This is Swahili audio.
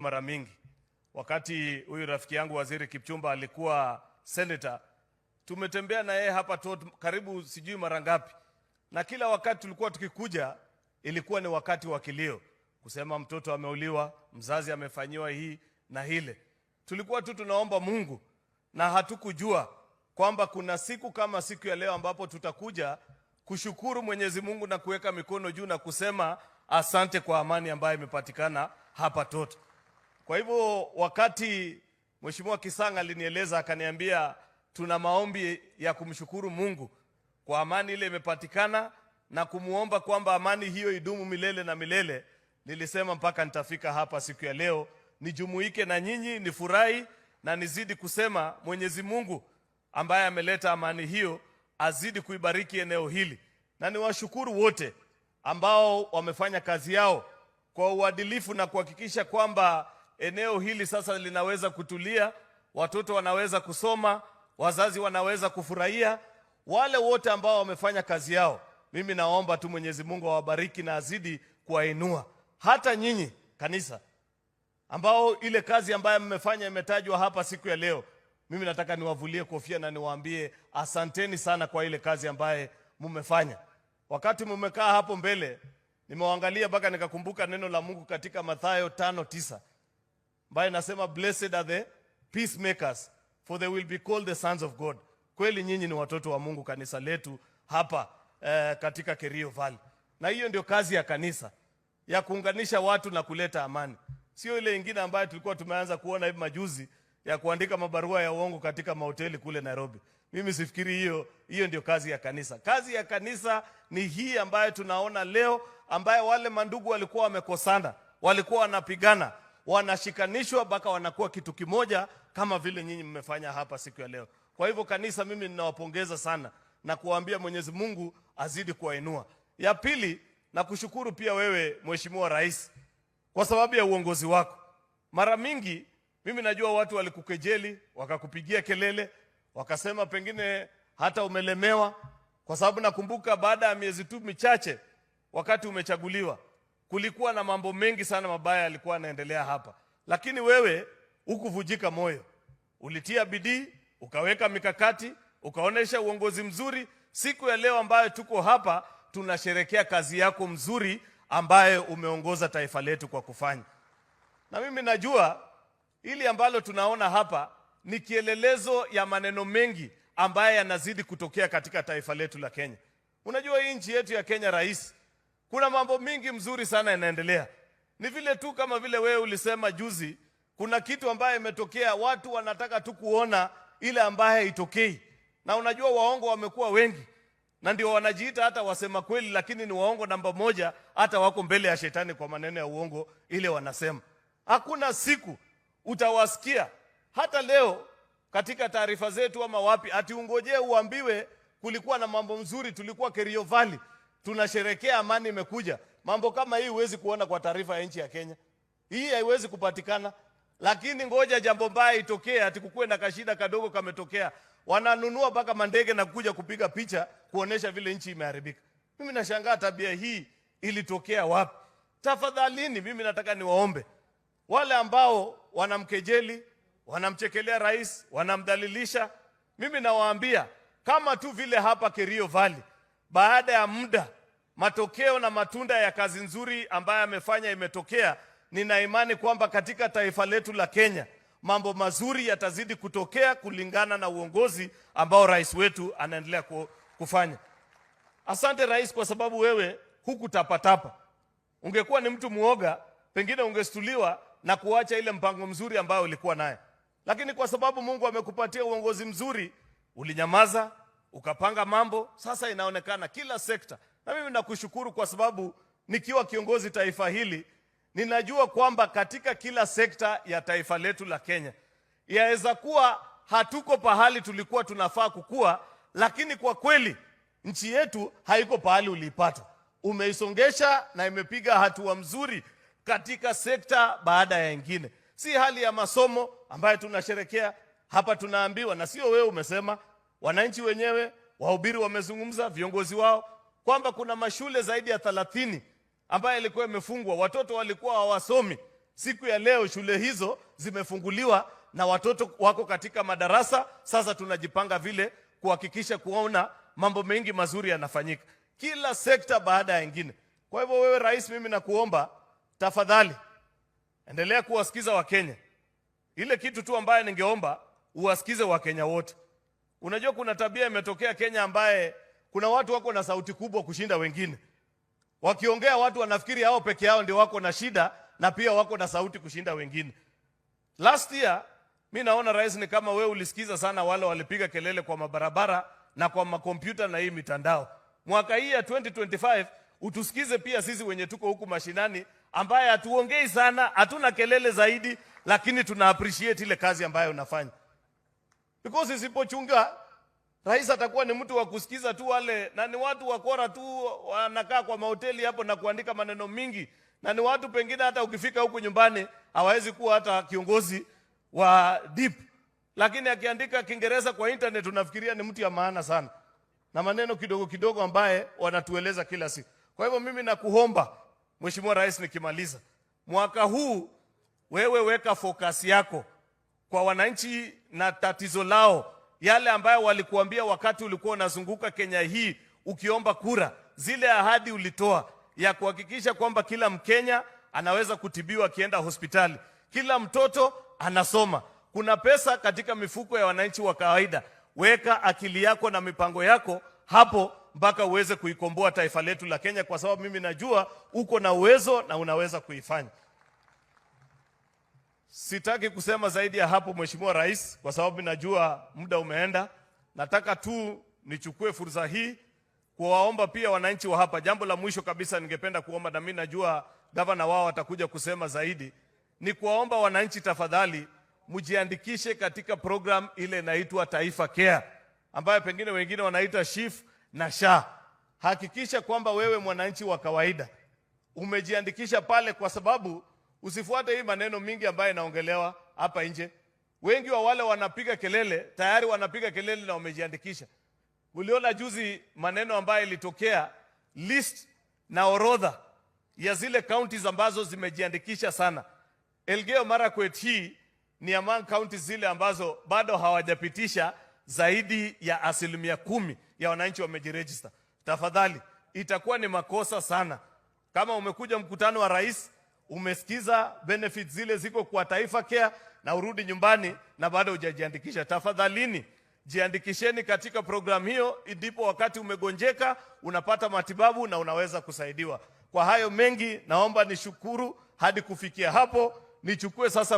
Mara mingi wakati huyu rafiki yangu Waziri Kipchumba alikuwa senator, tumetembea na yeye hapa Tot karibu sijui mara ngapi, na kila wakati tulikuwa tukikuja, ilikuwa ni wakati wa kilio, kusema mtoto ameuliwa, mzazi amefanyiwa hii na ile. Tulikuwa tu tunaomba Mungu na hatukujua kwamba kuna siku kama siku ya leo ambapo tutakuja kushukuru Mwenyezi Mungu na kuweka mikono juu na kusema asante kwa amani ambayo imepatikana hapa Tot. Kwa hivyo wakati Mheshimiwa Kisang alinieleza akaniambia tuna maombi ya kumshukuru Mungu kwa amani ile imepatikana na kumuomba kwamba amani hiyo idumu milele na milele, nilisema mpaka nitafika hapa siku ya leo nijumuike na nyinyi, nifurahi na nizidi kusema Mwenyezi Mungu ambaye ameleta amani hiyo azidi kuibariki eneo hili, na niwashukuru wote ambao wamefanya kazi yao kwa uadilifu na kuhakikisha kwamba eneo hili sasa linaweza kutulia, watoto wanaweza kusoma, wazazi wanaweza kufurahia. Wale wote ambao wamefanya kazi yao, mimi naomba tu Mwenyezi Mungu awabariki na azidi kuwainua. Hata nyinyi kanisa ambao ile kazi ambayo mmefanya imetajwa hapa siku ya leo, mimi nataka niwavulie kofia na niwaambie asanteni sana kwa ile kazi ambaye mmefanya. Wakati mmekaa hapo mbele, nimewaangalia mpaka nikakumbuka neno la Mungu katika Mathayo 5:9 ambaye inasema, "Blessed are the peacemakers, for they will be called the sons of God." Kweli nyinyi ni watoto wa Mungu, kanisa letu hapa katika Kerio Valley, na hiyo ndio kazi ya kanisa ya kuunganisha watu na kuleta amani, sio ile ingine ambayo tulikuwa tumeanza kuona hivi majuzi ya kuandika mabarua ya uongo katika mahoteli kule Nairobi. Mimi sifikiri hiyo ndio kazi ya kanisa. Kazi ya kanisa ni hii ambayo tunaona leo, ambayo wale mandugu walikuwa wamekosana, walikuwa wanapigana, wanashikanishwa mpaka wanakuwa kitu kimoja, kama vile nyinyi mmefanya hapa siku ya leo. Kwa hivyo kanisa, mimi ninawapongeza sana na kuwaambia Mwenyezi Mungu azidi kuwainua. Ya pili, nakushukuru pia wewe Mheshimiwa Rais kwa sababu ya uongozi wako. Mara mingi mimi najua watu walikukejeli, wakakupigia kelele, wakasema pengine hata umelemewa, kwa sababu nakumbuka baada ya miezi tu michache wakati umechaguliwa, kulikuwa na mambo mengi sana mabaya yalikuwa yanaendelea hapa, lakini wewe hukuvunjika moyo, ulitia bidii, ukaweka mikakati, ukaonyesha uongozi mzuri. Siku ya leo ambayo tuko hapa tunasherekea kazi yako mzuri ambayo umeongoza taifa letu kwa kufanya. Na mimi najua hili ambalo tunaona hapa ni kielelezo ya maneno mengi ambayo yanazidi kutokea katika taifa letu la Kenya. Unajua hii nchi yetu ya Kenya, rais, kuna mambo mingi mzuri sana yanaendelea. Ni vile tu kama vile wewe ulisema juzi, kuna kitu ambayo imetokea, watu wanataka tu kuona ile ambayo haitokei. Na unajua waongo wamekuwa wengi na ndio wanajiita hata wasema kweli, lakini ni waongo namba moja, hata wako mbele ya shetani kwa maneno ya uongo ile wanasema. Hakuna siku utawasikia hata leo katika taarifa zetu ama wapi, ati ungojee uambiwe kulikuwa na mambo mzuri, tulikuwa Kerio Valley tunasherekea amani imekuja. Mambo kama hii huwezi kuona kwa taarifa ya nchi ya Kenya, hii haiwezi kupatikana. Lakini ngoja jambo mbaya itokee, ati kukuwe na kashida kadogo kametokea, wananunua mpaka mandege na kuja kupiga picha kuonesha vile nchi imeharibika. Mimi nashangaa tabia hii ilitokea wapi? Tafadhalini, mimi nataka niwaombe wale ambao wanamkejeli, wanamchekelea rais, wanamdhalilisha, mimi nawaambia kama tu vile hapa Kerio Valley, baada ya muda matokeo na matunda ya kazi nzuri ambayo amefanya imetokea, nina imani kwamba katika taifa letu la Kenya mambo mazuri yatazidi kutokea kulingana na uongozi ambao rais wetu anaendelea kufanya. Asante rais, kwa sababu wewe hukutapatapa. Ungekuwa ni mtu muoga, pengine ungestuliwa na kuacha ile mpango mzuri ambayo ulikuwa naye, lakini kwa sababu Mungu amekupatia uongozi mzuri, ulinyamaza ukapanga mambo. Sasa inaonekana kila sekta, na mimi nakushukuru kwa sababu nikiwa kiongozi taifa hili ninajua kwamba katika kila sekta ya taifa letu la Kenya yaweza kuwa hatuko pahali tulikuwa tunafaa kukua, lakini kwa kweli nchi yetu haiko pahali uliipata. Umeisongesha na imepiga hatua mzuri katika sekta baada ya ingine. Si hali ya masomo ambayo tunasherekea hapa, tunaambiwa na sio wewe umesema, wananchi wenyewe, wahubiri wamezungumza, viongozi wao, kwamba kuna mashule zaidi ya 30 ambayo ilikuwa imefungwa, watoto walikuwa hawasomi. Siku ya leo shule hizo zimefunguliwa na watoto wako katika madarasa. Sasa tunajipanga vile kuhakikisha kuona mambo mengi mazuri yanafanyika kila sekta baada ya ingine. Kwa hivyo wewe rais, mimi nakuomba tafadhali, endelea kuwasikiza Wakenya. Ile kitu tu ambaye ningeomba uwasikize Wakenya wote. Unajua kuna tabia imetokea Kenya ambaye kuna watu wako na sauti kubwa kushinda wengine. Wakiongea watu wanafikiri hao peke yao ndio wako na shida na pia wako na sauti kushinda wengine. Last year mi naona rais, ni kama wewe ulisikiza sana wale walipiga kelele kwa mabarabara na kwa makompyuta na hii mitandao. Mwaka hii ya 2025 utusikize pia sisi wenye tuko huku mashinani, ambaye hatuongei sana, hatuna kelele zaidi, lakini tuna appreciate ile kazi ambayo unafanya, because isipochunga rais atakuwa ni mtu wa kusikiza tu wale, na ni watu wakora tu wanakaa kwa mahoteli hapo na kuandika maneno mingi, na ni watu pengine hata ukifika huku nyumbani hawawezi kuwa hata kiongozi wa deep, lakini akiandika Kiingereza kwa internet unafikiria ni mtu ya maana sana, na maneno kidogo kidogo ambaye wanatueleza kila siku. Kwa hivyo mimi nakuomba Mheshimiwa Rais, nikimaliza mwaka huu, wewe weka focus yako kwa wananchi na tatizo lao, yale ambayo walikuambia wakati ulikuwa unazunguka Kenya hii ukiomba kura, zile ahadi ulitoa ya kuhakikisha kwamba kila Mkenya anaweza kutibiwa akienda hospitali, kila mtoto anasoma, kuna pesa katika mifuko ya wananchi wa kawaida. Weka akili yako na mipango yako hapo mpaka uweze kuikomboa taifa letu la Kenya, kwa sababu mimi najua uko na uwezo na unaweza kuifanya. Sitaki kusema zaidi ya hapo, Mheshimiwa Rais, kwa sababu najua muda umeenda. Nataka tu nichukue fursa hii kuwaomba pia wananchi wa hapa. Jambo la mwisho kabisa ningependa kuomba, na mimi najua gavana wao watakuja kusema zaidi, ni kuwaomba wananchi tafadhali mjiandikishe katika program ile inaitwa Taifa Care, ambayo pengine wengine wanaita SHIF na SHA. Hakikisha kwamba wewe mwananchi wa kawaida umejiandikisha pale, kwa sababu usifuate hii maneno mingi ambayo inaongelewa hapa nje. Wengi wa wale wanapiga kelele tayari wanapiga kelele na wamejiandikisha. Uliona juzi maneno ambayo ilitokea, list na orodha ya zile counties ambazo zimejiandikisha sana. Elgeyo Marakwet hii ni among counties zile ambazo bado hawajapitisha zaidi ya 10% ya wananchi wamejiregister. Tafadhali, itakuwa ni makosa sana kama umekuja mkutano wa rais, umesikiza benefits zile ziko kwa Taifa Care na urudi nyumbani na bado hujajiandikisha. Tafadhalini jiandikisheni katika programu hiyo, ndipo wakati umegonjeka unapata matibabu na unaweza kusaidiwa. Kwa hayo mengi, naomba nishukuru hadi kufikia hapo. Nichukue sasa